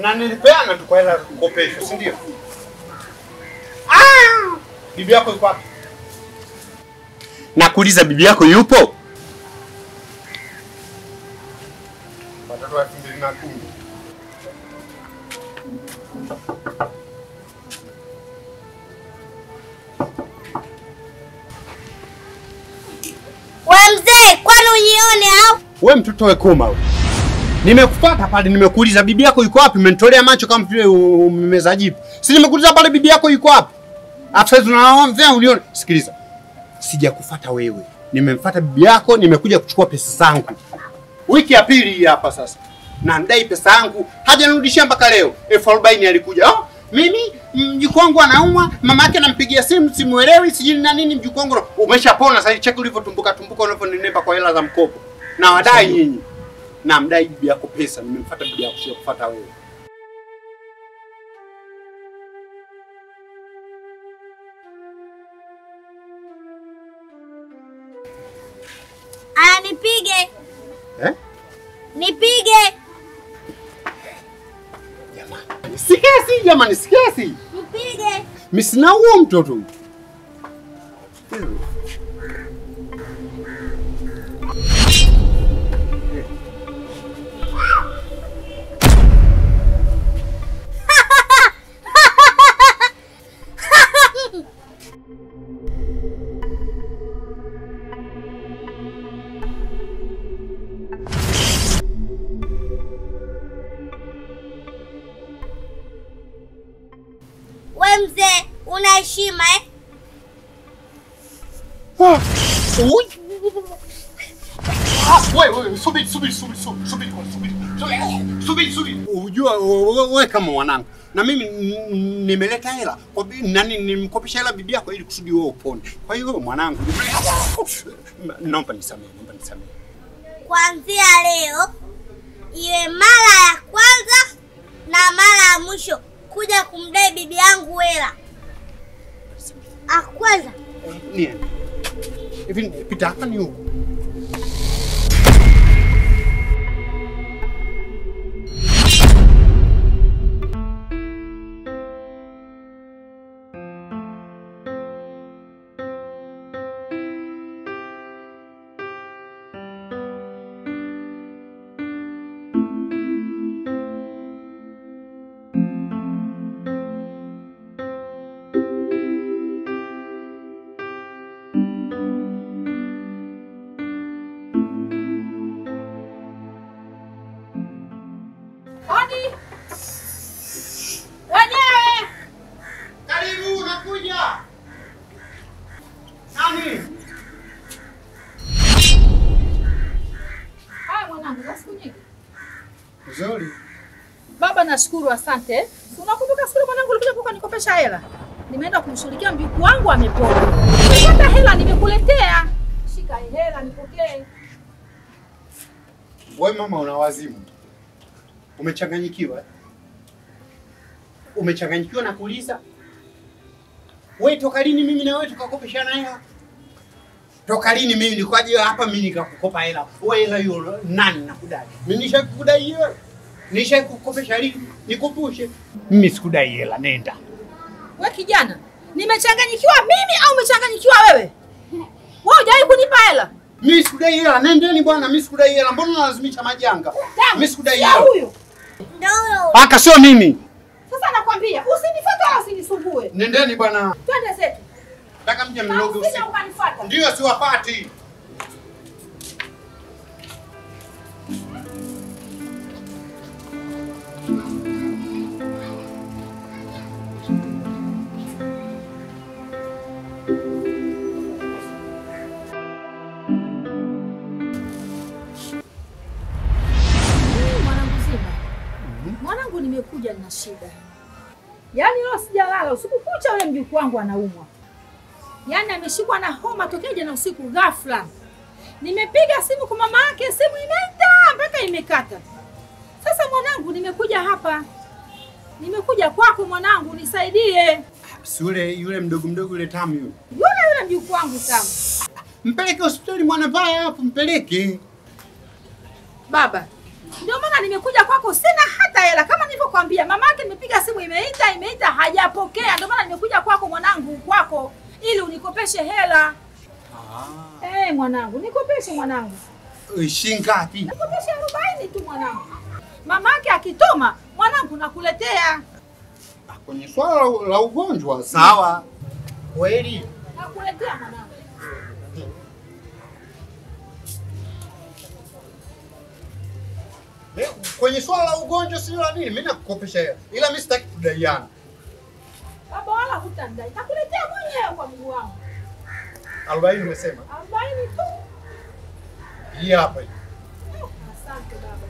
Na nilipeana tu kwa hela kukopeshwa, si ndio? Ah! Bibi yako yuko wapi? Nakuuliza bibi yako yupo? Watoto wa 2010. Wewe mzee, kwani unione au? Wewe mtoto we koma wewe. Nimekufuata pale nimekuuliza bibi yako yuko wapi? Umenitolea macho kama vile umemeza jipu. Si nimekuuliza pale bibi yako yuko wapi? Afisa tunaongea unione. Sikiliza. Sijakufuata wewe. Nimemfuata bibi yako, nimekuja kuchukua pesa zangu. Wiki ya pili hii hapa sasa. Na ndai pesa yangu, hajanirudishia mpaka leo. 40,000 alikuja. Oh, mimi mjukuu wangu anaumwa, mama yake anampigia simu, simuelewi, sijui na nini mjukuu wangu. Umeshapona sasa, cheki ulivyotumbuka tumbuka unavyoninepa kwa hela za mkopo. Na wadai nyinyi. Na mdai bibi yako pesa, nimemfuata bibi yako sio kufuata wewe. Aya nipige. Eh? Nipige. Jamani, sikesi jamani, sikesi. Nipige. Mimi sina huo mtoto. Mzee, una heshima eh? Oi. Ah, wewe subiri. Subiri. Unajua wewe kama mwanangu. Na mimi nimeleta hela. Kwa nani nimkopesha hela bibi yako ili kusudi wewe upone. Kwa hiyo wewe mwanangu, naomba nisamehe, naomba nisamehe. Kuanzia leo iwe mara ya kwanza na mara ya mwisho kuja kumdai bibi yangu hela. Akwanza. Niende. Hivi pita hapa ni huko. Baba nashukuru, asante. Unakumbuka siku mwanangu ulikuja kunikopesha hela? Nimeenda kumshughulikia mjukuu wangu amepona. Nimepata hela nimekuletea. Shika hela nipokee. Wewe mama una wazimu. Umechanganyikiwa? Umechanganyikiwa na kuuliza? Wewe toka lini mimi na wewe tukakopeshana hela? Toka lini mimi nilikuja hapa mimi nikakukopa hela? Wewe hela hiyo nani nakudai? Mimi nishakukudai hiyo. Nishakukopesha lini? Nikupushe. Mimi sikudai hela, nenda. Wewe kijana, nimechanganyikiwa mimi au umechanganyikiwa wewe? Wewe hujawahi kunipa hela? Mimi sikudai hela, nendeni bwana, mimi sikudai hela. Mbona unalazimisha majanga? Mimi sikudai hela. Huyo. Ndio. Aka sio mimi. Sasa nakwambia, usinifuate wala usinisumbue. Nendeni bwana. Twende zetu. Nataka mje mloge usiku. Ndio siwapati. Mwanangu Zima. Mwanangu nimekuja na shida. Yaani leo sijalala usiku kucha, yule mjukuu wangu anaumwa. Yaani ameshikwa na homa tokea jana usiku ghafla. Nimepiga simu kwa mama yake, simu imeita mpaka imekata. Sasa mwanangu nimekuja hapa. Nimekuja kwako mwanangu nisaidie. Si yule yule mdogo mdogo yule Tamu yule. Yule yule mjukuu wangu Tamu. Mpeleke hospitali mwana paya hapo mpeleke. Baba, Ndio maana nimekuja kwako, sina hata hela. Kama nilivyokuambia, mamake nimepiga simu imeita hajapokea. Ndio maana nimekuja kwako mwanangu, kwako ili unikopeshe hela. Mwanangu, nikopeshe mwanangu. Shilingi ngapi? Nikopeshe 40 tu mwanangu. Mamake akituma mwanangu nakuletea. Kwenye swala la ugonjwa sawa. Kweli? Nakuletea mwanangu. Kwenye swala la ugonjwa sio la nini, mimi nakukopesha hela. Ila mimi sitaki kudaiana. Baba wala hutanidai. Nakuletea mwenyewe kwa mguu wangu. 40 umesema? 40 tu. Hii hapa hii. Asante baba.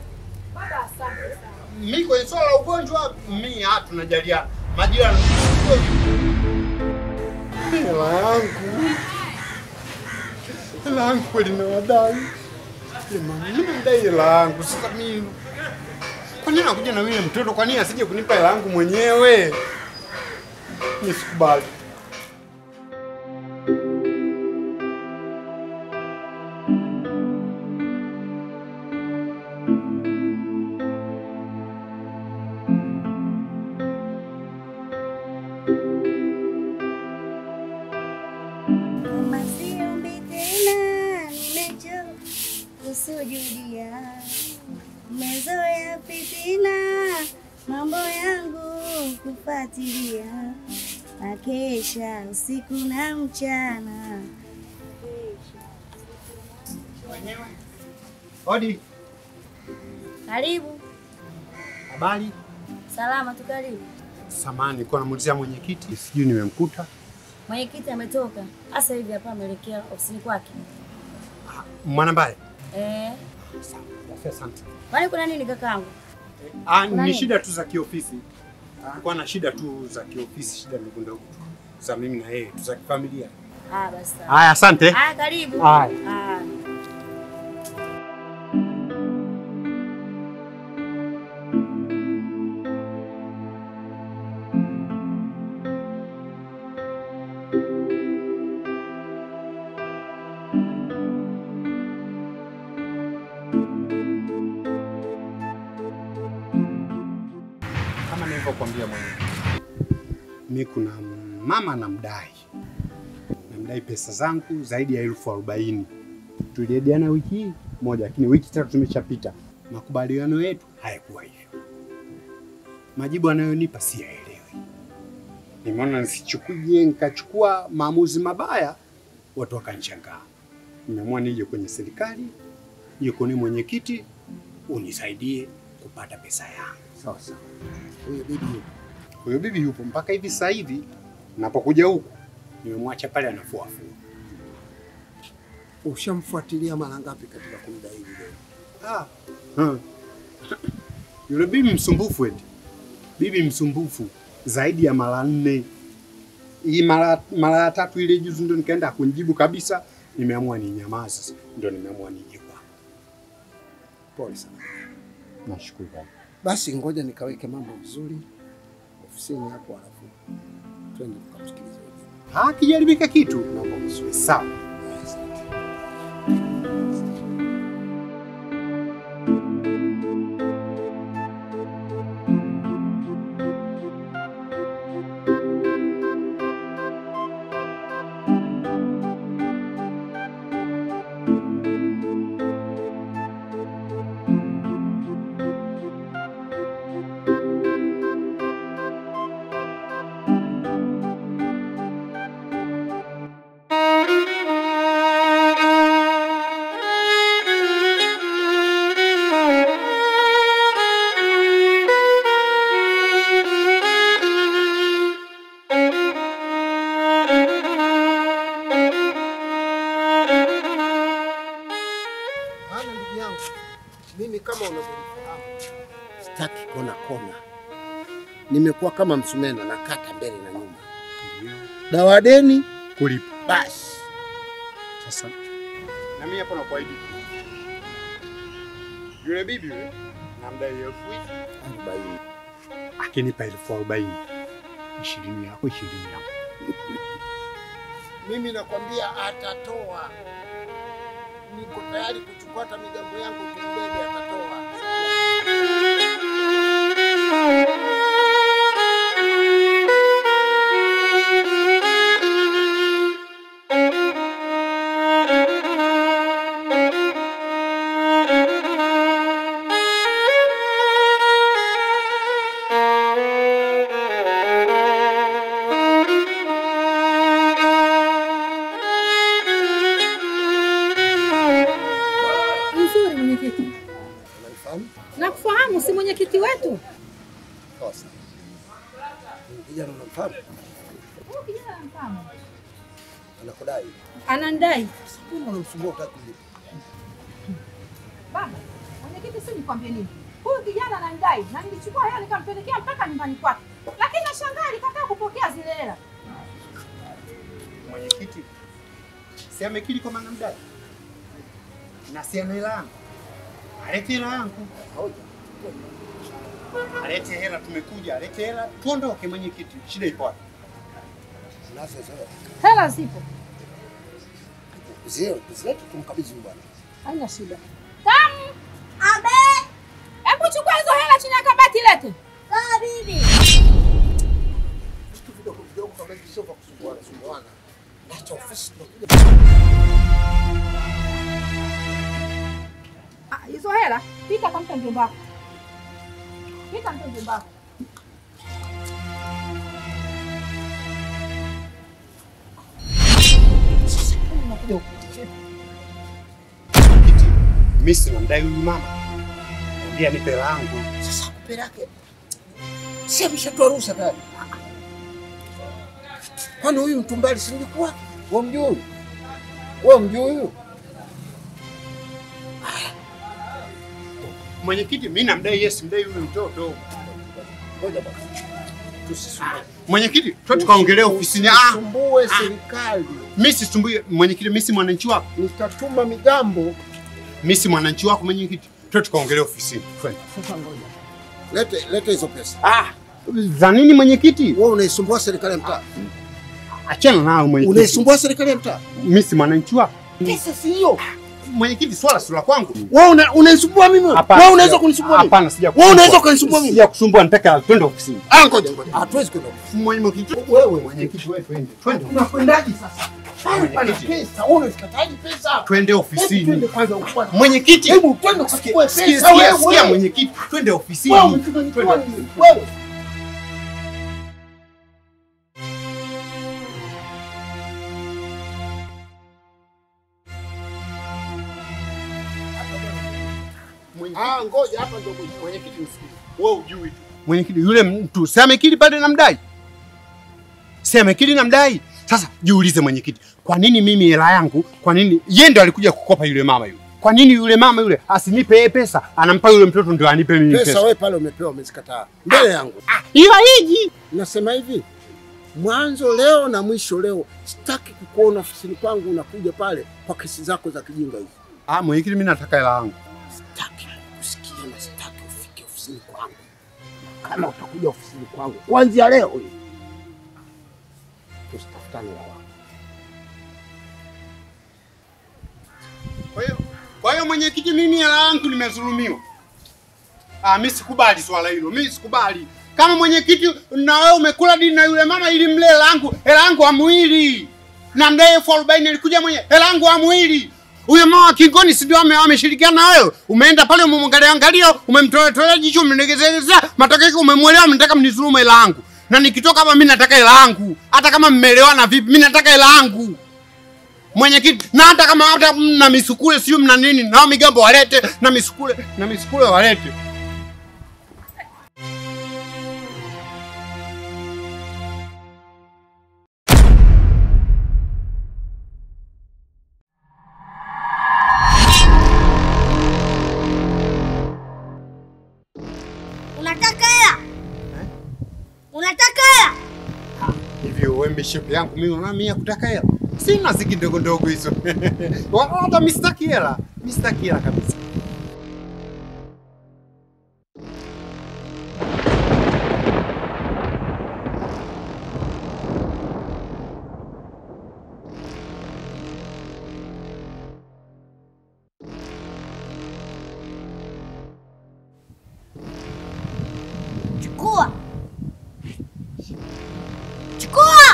Baba asante sana. Mimi kwenye swala la ugonjwa mimi tunajaliana. Majirani. Hela yangu. Hela yangu kweli nawadai. Jamani, mimi ndai hela yangu. Sasa mimi kwa nini nakuja na yule mtoto? Kwa nini asije kunipa hela yangu mwenyewe? Mimi sikubali. Kusujudia mezoea fitina, mambo yangu kufuatilia, akesha usiku na mchana. Hodi. Karibu. Habari? Salama tu, karibu. Samahani, nilikuwa namuulizia mwenyekiti, sijui nimemkuta. Mwenyekiti ametoka. Sasa hivi hapa ameelekea ofisini kwake. Mwanambaye? Sawa, asante. Kwani kuna nini kakaangu? Ni shida tu za kiofisi. Nilikuwa na shida tu za kiofisi, shida ndogo ndogo za mimi na yeye, tu za kifamilia. Basi. Haya, asante. Haya, karibu. Haya. Kama nilivyokuambia mwenyewe, mimi kuna mama namdai. Namdai pesa zangu zaidi ya 40,000. Tuliahidiana wiki moja, lakini wiki 3 tumeshapita. Makubaliano yetu hayakuwa hivyo. Majibu anayonipa siyaelewi. Nimeona nisichukue, nikachukua maamuzi mabaya, watu wakanishangaa. Nimeamua nije kwenye serikali, nije kwa mwenyekiti unisaidie kupata pesa yangu. Sawa sawa. Huyo bibi yupo. Huyo bibi yupo mpaka hivi sasa hivi napokuja huku nimemwacha pale anafua fua. Ushamfuatilia mara ngapi katika kumdai yule? Yule bibi msumbufu eti. Bibi msumbufu zaidi ya mara 4. Hii mara 3 ile juzi ndio nikaenda kunijibu kabisa, nimeamua ninyamaze, ndio nimeamua nije kwako. Pole sana. Nashukuru baba. Basi ngoja nikaweke mambo vizuri ofisini hapo, alafu twende tukamsikilize. Hakijaribika kitu, mambo vizuri. Sawa. Sitaki kona kona. Nimekuwa kama msumeno nakata mbele na nyuma. Dawa deni kulipa. Basi. Sasa na mimi hapo nakuahidi. Yule bibi yule namdai 40,000. Akinipa 40,000. 20 yako 20 yako. Mimi nakwambia atatoa. Niko tayari kuchukua hata migambo yangu tuibebe, atatoa. wetu. Sawa. Kijana unamfahamu? Huyu kijana namfahamu. Anakudai. Anandai. Mbona unamsumbua hutaki kulipa? Baba, mwenyekiti, si nikwambie nini? Huyu kijana ananidai na nilichukua hela nikampelekea mpaka nyumbani kwake. Lakini nashangaa alikataa kupokea zile hela. Mwenyekiti, si amekiri kwamba anamdai? Na si ana hela yangu. Alete hela yangu. Alete hela, tumekuja, alete hela, tuondoke mwenyekiti. Shida iko wapi? Nazo hizo hela. Hela zipo. Zile zilete tumkabidhi huyu bwana. Haina shida. Tamu! Abe! Hebu chukua hizo hela chini ya kabati lete. Sawa bibi. Vitu vidogo vidogo kama hivi sio vya kusumbuana sumbuana. Acha ofisi tunakuja. Ah, hizo hela pita kampe mjomba wako. Pita mpe mjomba wako. Sasa kama unakuja huku. Mwenyekiti, mimi sina mdai huyu mama. Mwambie anipe hela yangu. Sasa akupe lake. Si ameshatoa ruhusa tayari. Kwani huyu mtumbali si mjukuu wake? Wewe mjui huyu? Wewe mjui huyu? Mwenyekiti, mimi namdai yes, mdai huyu mtoto. Ngoja basi. Tusisumbue. Mwenyekiti, twende tukaongelea ofisini. Ah, Usisumbue serikali. mimi sisumbui mwenyekiti, mimi si mwananchi wako. Nitatuma migambo. Mimi si mwananchi wako mwenyekiti. Twende tukaongelea ofisini. Twende. Sasa ngoja. Lete lete hizo pesa. Ah, za nini mwenyekiti? Wewe unaisumbua serikali ya mtaa. Achana nao mwenyekiti. Unaisumbua serikali ya mtaa. Mimi si mwananchi wako. Pesa si hiyo. Mwenyekiti, swala si la kwangu. Wewe unaisumbua mimi. Hapana, Wewe unaweza kunisumbua mimi. Hapana, sija. Wewe unaweza kunisumbua mimi. Sija kusumbua, nataka twende ofisini. Ah, ngoja ngoja. Hatuwezi kwenda. Mwenyekiti, Wewe mwenyekiti, wewe twende. Twende. Unakwendaje sasa? Pale pana Mwenyekiti. pesa. Wewe unazikataje pesa? Twende Hebu twende ofisini. kwanza ukwana. Mwenyekiti, Hebu twende ukachukue sikia, pesa sikia, wewe. sikia mwenyekiti, twende ofisini. Wewe umechanganyikiwa Twende. nini? Wewe. Ah, ngoja hapa ndio mwisho. Mwenyekiti, msikie. Wewe hujui tu. Mwenyekiti, yule mtu si amekiri pale namdai? Si amekiri namdai? Sasa jiulize mwenyekiti, kwa nini mimi hela yangu, kwa nini yeye ndo alikuja kukopa yule mama yule? Kwa nini yule mama yule asinipe yeye pesa, anampa yule mtoto ndio anipe mimi Pesa pesa? wewe pale umepewa umezikataa. Mbele yangu. Ah, hiyo haiji. Nasema hivi, mwanzo leo na mwisho leo, sitaki kukuona ofisini kwangu unakuja pale kwa kesi zako za kijinga hizi. Ah, mwenyekiti, mimi nataka hela yangu. Sitaki kusikia na sitaki ufike ofisini kwangu. Kama utakuja ofisini kwangu kuanzia leo hii, tusitafutane lawama. Kwa hiyo mwenyekiti, mimi hela yangu nimedhulumiwa. Ah, mimi sikubali swala hilo. Mimi sikubali. Kama mwenyekiti na wewe umekula dini na yule mama ili mle hela yangu, hela yangu amwili. Na mdai 1040 alikuja mwenye hela yangu amwili. Huyo mama wa Kingoni si ndio ameshirikiana na wewe? Umeenda pale umemwangalia angalia, umemtolea tolea jicho, umemlegezea, matokeo yake umemuelewa, mnataka mnidhulumu hela yangu. Na nikitoka hapa mimi nataka hela yangu. Hata kama mmeelewana vipi, mimi nataka hela yangu. Mwenyekiti, na hata kama hata mna misukule sio mna nini, nao migambo walete na misukule walete. Unataka hela? Unataka hela? Hivi wewe bishop yangu mimi unaona mimi ya kutaka hela? Sina ziki ndogo ndogo hizo. Hata mimi sitaki hela. Mimi sitaki hela kabisa. Chukua. Chukua!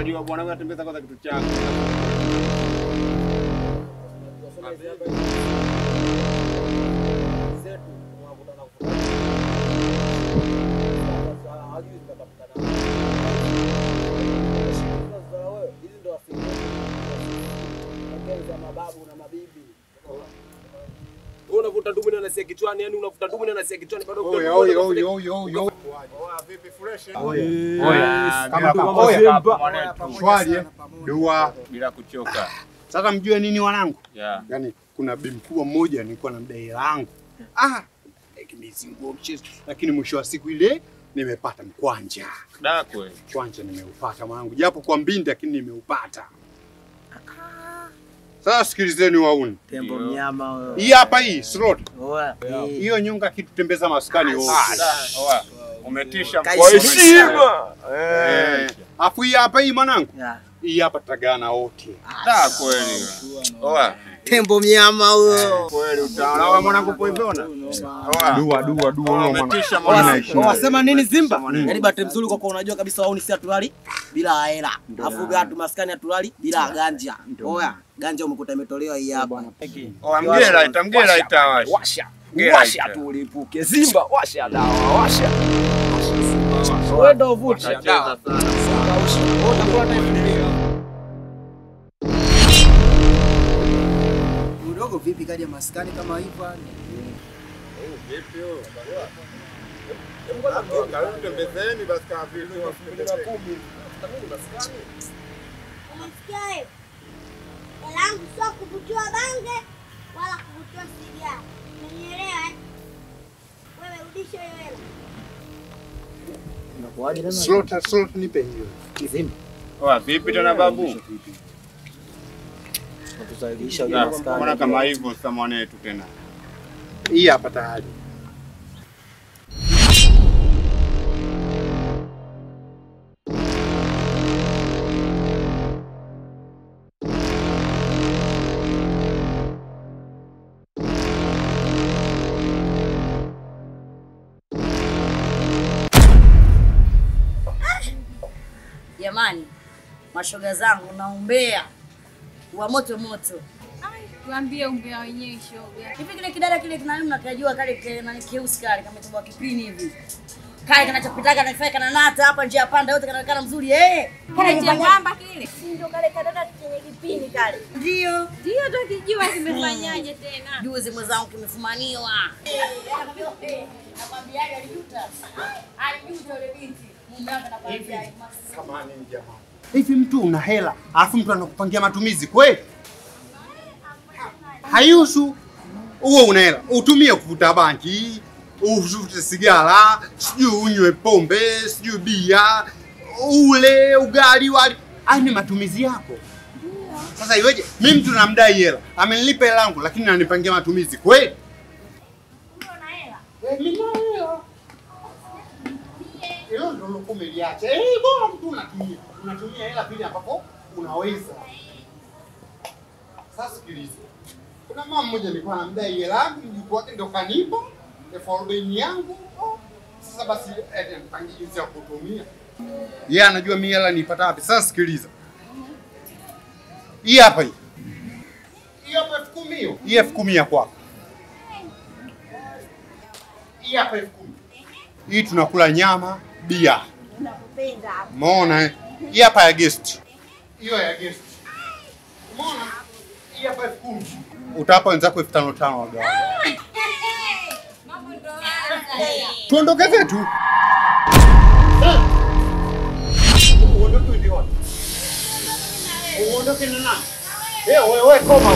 Unajua bwana wewe atembeza kwanza kitu chako. Unavuta dumu na nasia kichwani, yani unavuta dumu na nasia kichwani bado. Oya oya oya oya oya. Vipi fresh? Oya. Kama oya. Shwari dua bila kuchoka. Sasa mjue nini wanangu? Yeah. Yaani kuna bi mkubwa mmoja nilikuwa namdai langu. Ah, kimezingua mchezo lakini mwisho wa siku ile nimepata mkwanja. Da kweli. Mkwanja nimeupata mwanangu. Japo kwa mbindi lakini nimeupata. Sasa sikilizeni wauni. Tembo mnyama wewe. Hii hapa hii slot. Hiyo nyonga kitu tembeza maskani wote. Umetisha kwa heshima. Eh. Afu hii hapa hii mwanangu. Hii hapa tutagana wote. Da kweli. Oa. Tembo mnyama huyo. Kweli utaona mwanangu poiona. Dua dua dua umetisha mwanangu. Wasema nini Zimba? Yaani bahati nzuri kwa kuwa unajua kabisa wauni si atulali bila hela. Afu gatu maskani atulali bila ganja. Oya, ganja umekuta imetolewa hii hapa. Oa mgera itamgera itawasha. Washa. Washa tulipuke. Zimba washa dawa washa. Wewe ndio uvute dawa. Udogo vipi kaja maskani kama hivyo? Vipi huyo? Karibu tembezeni basi kama vile 2010. Maskani. Umesikia wewe? Hela yangu sio kuvutiwa bange wala kuvutiwa sigara. Umenielewa eh? Wewe rudisha hiyo hela. Unakuaje tena? Slot nipe hiyo. Kizimba. Oa vipi tena babu? Natuzalisha huyo maskani. Mbona kama hivyo sasa mwanetu tena? Hii hapa tayari. Jamani, mashoga zangu naombea wa moto moto. Ai, tuambie umbea wenyewe shoga. Hivi kile kidada kile kinani mnakijua kale kile nani keusi kale kama tumbo kipini hivi. Kale kinachopitaka na kifaa kananata hapa njia panda yote kanaonekana mzuri eh. Kale chembamba kile. Si ndio kale kadada chenye kipini kale. Ndio. Ndio tukijua kimefanyaje tena. Juzi mwenzangu kimefumaniwa. Nakwambia alijuta. Alijuta yule binti. Mume wake anakwambia samahani jamani. Hivi mtu una hela, alafu mtu anakupangia matumizi kweli? Haihusu. Uwe una hela, utumie kuvuta bangi, uvute sigara, sijui unywe pombe, sijui bia, ule ugali wali. Hayo ni matumizi yako. Sasa iweje? Mimi mtu namdai hela, amenilipa hela yangu lakini ananipangia matumizi kweli? Una hela? Mimi na hela. Hilo ndio lokumeliacha. Bora mtu unatumia. Unatumia hela pili ambapo unaweza. Sasa sikiliza. Kuna mama mmoja nilikuwa namdai hela yangu, mjukuu wake ndio kanipa 40,000 yangu. Sasa basi nipangie jinsi ya kutumia. Yeye anajua mimi hela nipata wapi. Sasa sikiliza. Hii hapa hii. Hii hapa 10,000 hiyo. Hii 10,000 ya kwako. Hii hapa 10,000. Hii tunakula nyama, bia. Unakupenda hapo. Umeona eh? Hii hapa ya guest. Hiyo ya guest. Umeona? Hii hapa 10,000. Utawapa wenzako 5,500 wagawa. Mambo ndo haya. Tuondoke zetu. Uondoke ndio wapi? Uondoke na nani? Wewe koma.